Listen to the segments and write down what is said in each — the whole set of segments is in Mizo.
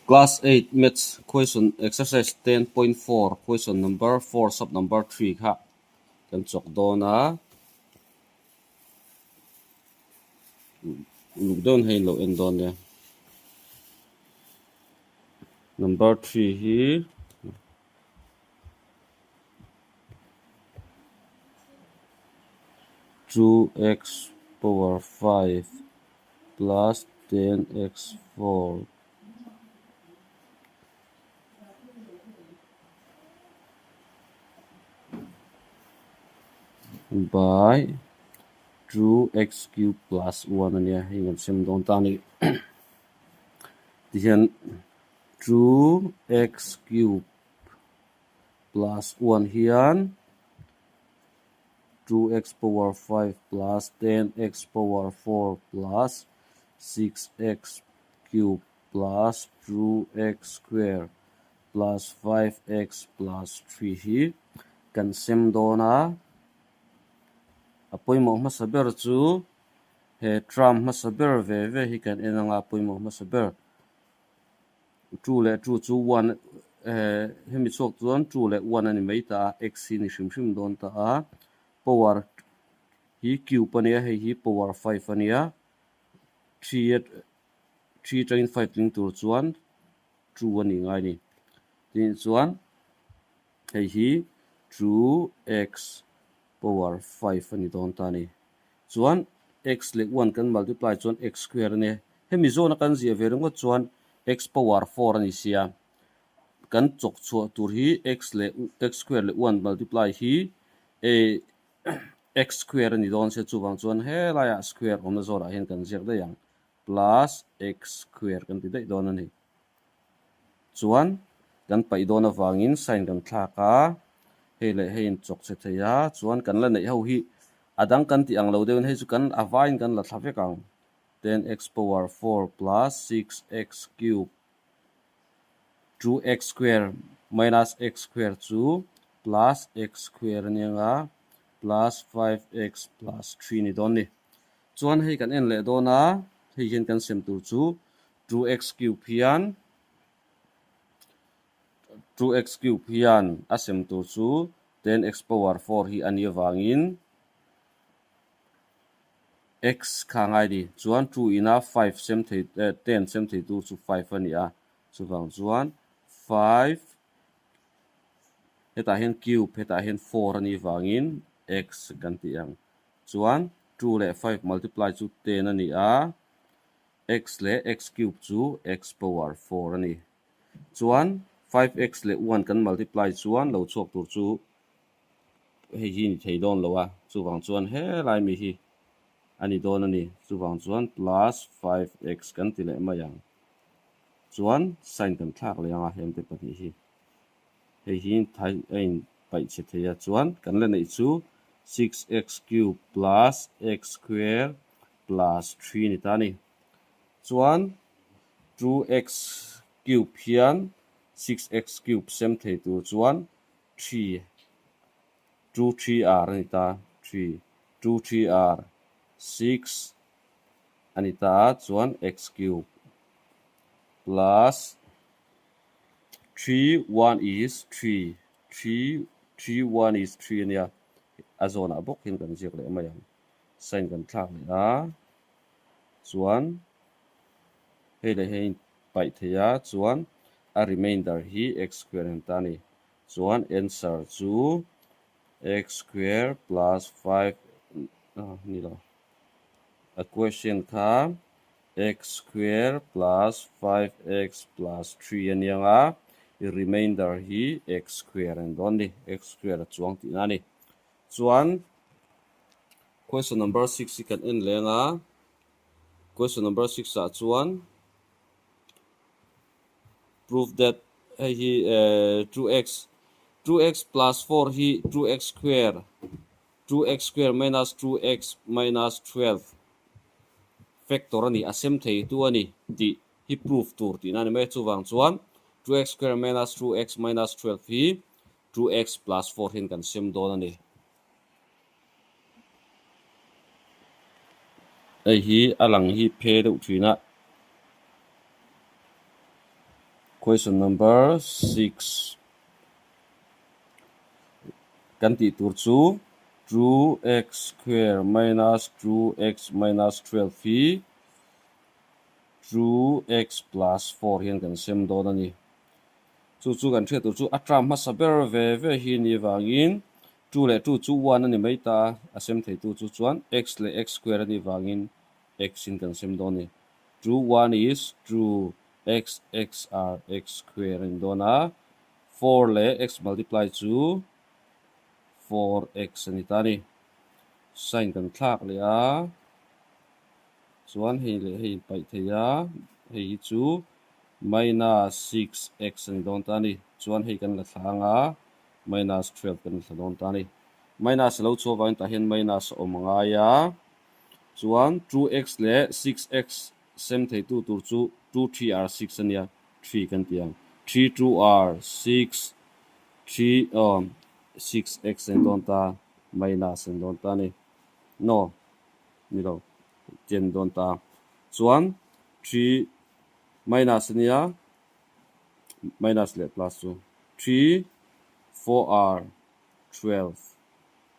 Class 8 Maths question exercise 10.4 question number 4 sub number 3 kha kan chawk dawn a uluk dawn hei lo en dawn nia number 3 hi 2x power 5 plus 10x 4 by 2x cube plus 1 a nia hei kan sem dawn ta a ni tihian 2x cube plus 1 hian 2x power 5 plus 10x power 4 plus 6x cube plus 2x square plus 5x plus 3 hi kan sem dawn a. A pawimawh hmasa ber chu he term hmasa ber ve ve hi kan en anga a pawimawh hmasa ber. Two leh two chu one eh hemi chhuak chuan two leh one a ni mai ta a, x hi ni hrim hrim dawn ta a, power hi cube a nia hei hi power five a nia, three a three atangin five tling tur chuan two a nih ngai a ni. Tin chuan hei hi two x power five a ni dawn ta a ni. Chuan x leh one kan multiply chuan x square a nia. Hemi zawna kan ziah ve ringawt chuan x power four a ni sia. Kan chawk chhuah tur hi x leh x square leh one multiply hi x square a ni dawn sia chuvang chuan helaiah square awmna zawnah hian kan ziak daih ang plus x square kan ti daih dawn a ni. Chuan kan paih dawn avangin sign kan thlak a, hei leh hei in chawk che thei a, chuan kan la neih ho hi a dang kan tih ang lo deuhin hei chu kan a vaiin kan la thla vek ang. 10x power 4 plus 6x cube 2x square minus x square chu plus x square a nia nga plus 5x plus 3 ni dawn ni. Chuan hei kan en leh dawn a, hei hian kan sem tur chu 2x cube hian 2x cube hian a sem tur chu 10x power 4 hi a nih avangin x kha a ngai ni. Chuan 2 ina 5 sem thei eh 10 sem thei tur chu 5 a ni a, chuvang chuan 5 hetah hian cube hetah hian 4 a nih avangin x kan tih ang. Chuan 2 leh 5 multiply chu 10 a ni a. X leh x cube chu x power 4 a ni. Chuan 5x leh 1 kan multiply chuan lo chhuak tur chu hei hi ni thei dawn lo a, chuvang chuan helai mi hi a ni dawn a ni. Chuvang chuan plus 5x kan ti leh mai ang. Chuan sign kan thlak leh ang a hemte pahnih hi. Hei hi a in paih chhe thei a, chuan kan la neih chu 6x cube plus x square plus 3 ni ta a ni. Chuan 2x cube hian 6x cube sem thei tur chuan 3 2 3 r a ni ta, 3 2 3 r 6 a ni ta a, chuan x cube plus 3 1 is 3 3 3 1 is 3 a nia, a zawnah bawk hian kan ziak leh mai ang. Sign kan thlak leh a, chuan hei leh hei paih thei a, chuan a remainder hi x square an ta a ni. Chuan answer chu x square plus 5 ni lo a question kha x square plus 5x plus 3 a nia nga, i remainder hi x square an dawn a ni, x square a chuang tihna a ni. Chuan question number 6 hi kan en leng a, question number 6 ah chuan prove that hei hi 2x 2x plus 4 hi 2x square 2x square minus 2x minus 12 factor a ni a sem thei tu a ni tih hi prove tur tihna a ni mai a, chuvang chuan 2x square minus 2x minus 12 hi 2x plus 4 hian kan sem dawn a ni. Hei hi a lang hi phe deuh thin a. Question number 6 kan tih tur chu 2x square minus 2x minus 12 hi 2x plus 4 hian kan sem dawn a ni. Chu chu kan hriat tur chu a term hmasa ber ve ve hi ni vangin 2 leh 2 chu 1 a ni mai ta a, a sem theitu chu chuan x leh x square a nih vangin x in kan sem dawn a ni. 2 1 is 2 x x are x square a ni dawn a, 4 leh x multiply chu 4x a ni ta a ni. Sign kan thlak leh a. Chuan hei leh hei paih thei a, hei hi chu minus 6x a ni dawn ta a ni. Chuan hei kan la thlang a, minus 12 kan la thla dawn ta a ni. Minus a lo chhuah avangin tah hian minus a awm a ngai a. Chuan 2x leh 6x sem theitu tur chu 2 3 are 6 a nia, 3 kan ti ang. 3 2 are 6, 3 aw 6x a ni dawn ta, minus a ni dawn ta a ni. No. Ni lo chen dawn ta. Chuan 3 minus a nia, minus leh plus chu 3 4 are 12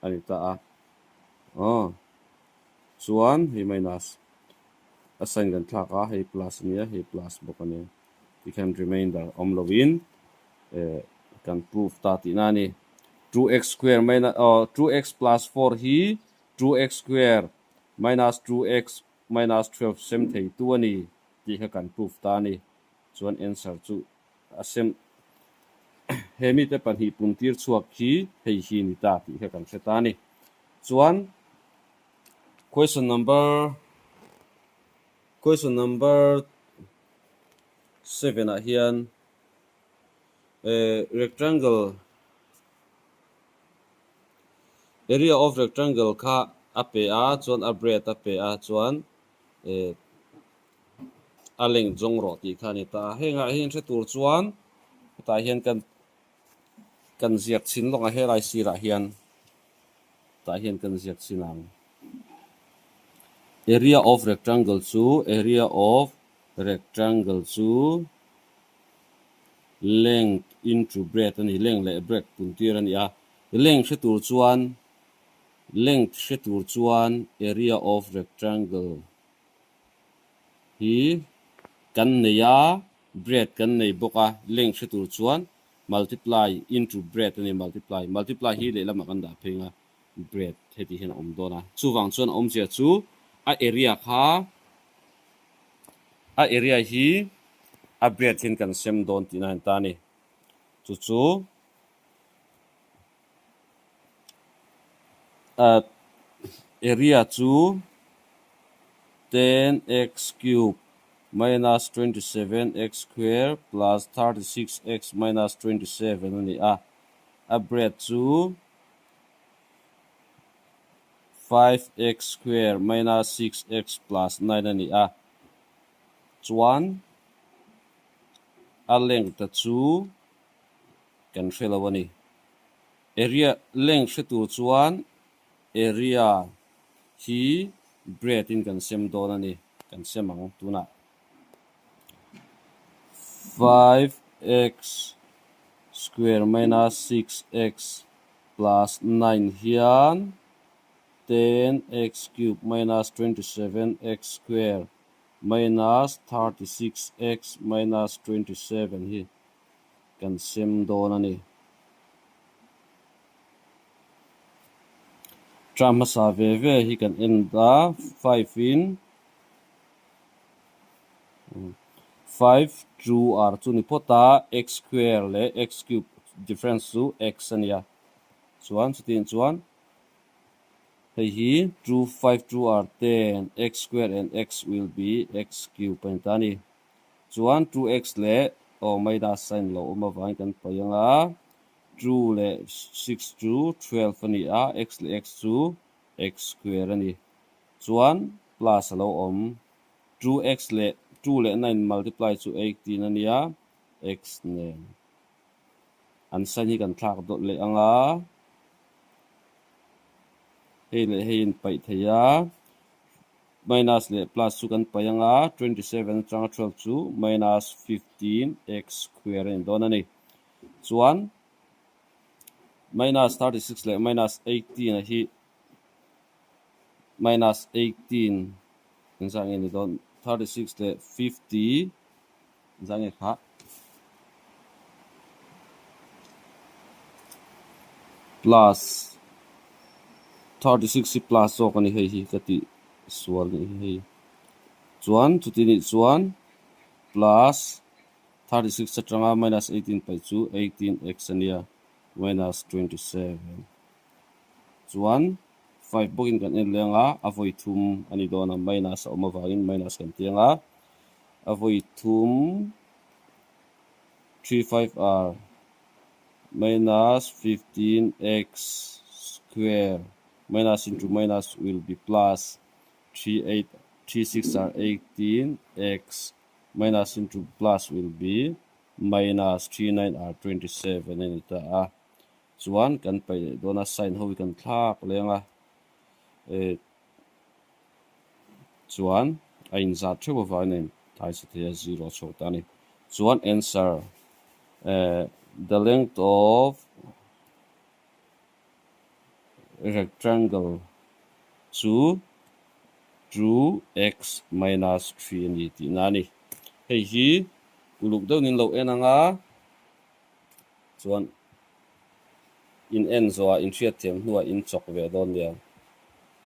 a ni ta a. Aw chuan hei minus a sign kan thlak a, hei plus a nia, hei plus bawk a nia. Tikhian remainder awm lovin eh kan proof ta tihna a ni. 2x square minus aw 2x plus 4 hi 2x square minus 2x minus 12 sem thei tu a ni tih kha kan proof ta a ni. Chuan answer chu a sem he mite pahnih pum tir chhuak khi hei hi ni ta tih kha kan hre ta a ni. Chuan question number question number 7 ah hian eh rectangle Area of rectangle kha a pe a chuan a breadth a pe a chuan eh a length zawng rawh tih kha a ni ta a. Hengah hian hre tur chuan hetah hian kan kan ziak chhin lawk a helai sirah hian tah hian kan ziak chhin ang. Area of rectangle chu area of rectangle chu Length into breadth a ni, length leh breadth pun tir a ni a. Length hre tur chuan length hre tur chuan area of rectangle hi kan nei a, breadth kan nei bawk a, length hre tur chuan multiply into breadth a ni, multiply, multiply hi lehlamah kan dah phei ang a, breadth heti hian a awm dawn a. Chuvang chuan a awmzia chu a area kha A area hi a breadth in kan sem dawn tihna a ni ta a ni. Chu chu area chu 10x cube minus 27x square plus 36x minus 27 a ni a. A breadth chu 5x square minus 6x plus 9 a ni a. Chuan a length a chu kan hre lo a ni. Area length hre tur chuan area hi breadth in kan sem dawn a ni, kan sem ang tunah. 5x square minus 6x plus 9 hian 10x cube minus 27x square minus 36x minus 27 hi kan sem dawn a ni. Term hmasa ve ve hi kan en a, 5 in 5 2 r chu ni phawt a, x square leh x cube difference chu x a nia. Chuan chutiang chuan hei hi 2 5 2 r 10 x square and x will be x cube a ni ta a ni. Chuan 2x leh aw minus sign lo awm avangin kan paih ang a, 2 leh 6 chu 12 a ni a, x leh x chu x square a ni. Chuan plus a lo awm 2x leh 2 leh 9 multiply chu 18 a nia, x nen an sign hi kan thlak dawt leh ang a, hei leh hei in paih thei a, Minus leh plus chu kan paih anga 27 atanga 12 chu minus 15 x square a ni dawn a ni. Chuan minus 36 leh minus 18 a hi minus 18 engzah nge ni dawn 36 leh 50 engzah nge kha plus 36 hi plus zawk a ni hei hi ka tih sual nih hi hei chuan chuti nih chuan plus 36 atanga minus 18 paih chu 18 x a nia minus 27 chuan 5 bawkin kan en leng a a vawi thum a ni dawn a minus a awm avangin minus kan ti ang a a vawi thum 3 5 r minus 15 x square minus into minus will be plus 3 8 3 6 are 18 x minus into plus will be minus 3 9 are 27 a ni ta a. Chuan kan paih leh dawn a, sign ho hi kan thlak leng a, eh chuan a inzat theuh avangin a inthai sa thei a, zero a chhuak ta a ni. Chuan answer, eh the length of rectangle chu 2x minus 3 a ni tihna a ni. Hei hi uluk deuhin lo en ang a. Chuan in en zawhah in hriatthiam hnuah in chawk ve dawn nia.